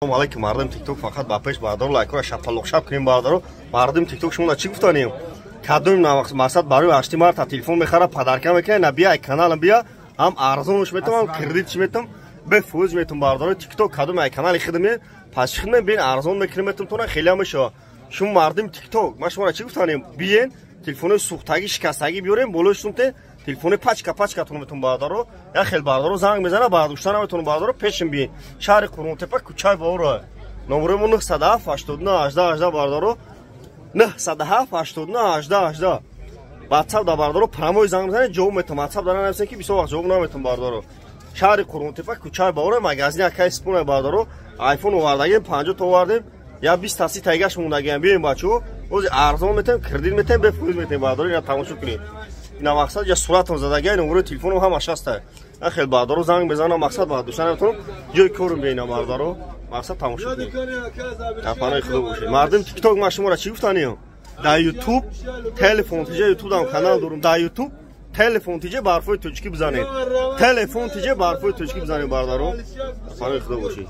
Салом алейкум, мардум ТикТок, фақат ба пеш, бародаро, лайкора шапалоқшап кунем, бародаро. Мардум ТикТок, шумо чӣ гуфтанем? Кадом мақсад барои 8 марта телефон мехара, подарка мекунад, на бия каналам, бия, ҳам арзонш метам, ҳам кредитш метам, бефӯз метам, бародаро. ТикТок, кадом ай канали хидме, пас хидме бин, арзон мекунем, метам тона хеле мешава. Шумо мардум ТикТок, ма шуморо чӣ гуфтанем? Биен, телефони сӯхтагӣ, шикастагӣ биёрем, болои сумте телефони пачка пачкатон метон, бародаро. Як хел бародаро занг мезана, бардошта наметонам, бародаро, пешим биен. Шаҳри Қурғонтепа, кӯчаи Баҳора. Номерои мо 907 89 18 18, бародаро. 907 89 18 18. WhatsApp да, бародаро, прямой занг мезанед, ҷавоб метам. WhatsApp да нанависед, ки бисёр вақт ҷавоб наметам, бародаро. Шаҳри Қурғонтепа, кӯчаи Баҳора, магазини акаи Спуна, бародаро. Айфон овардагем, 50 то овардем. Я 20 та 30 тайгаш мондагиам. Биёем, бачаҳо, ози арзон метем, кредит метем, бефоиз метем, бародаро, ина тамошо кунед. Ина мақсад я суратам задагия, номерои телефонам ҳамаш ҳаста. Я хел бародаро занг мезанам, мақсад бардошта наметавонам, ҷои корум беина, бародаро. Мақсад тамошо кунед. Дар худо бошед. Мардум ТикТок, ма шуморо чӣ гуфтаниям? Дар Ютуб телефон тиҷа, Ютуб-дам канал дорум. Дар Ютуб телефон тиҷа барфои тоҷикӣ бизанед. Телефон тиҷа барфои тоҷикӣ бизанед, бародаро. Дар паноҳи худо бошед.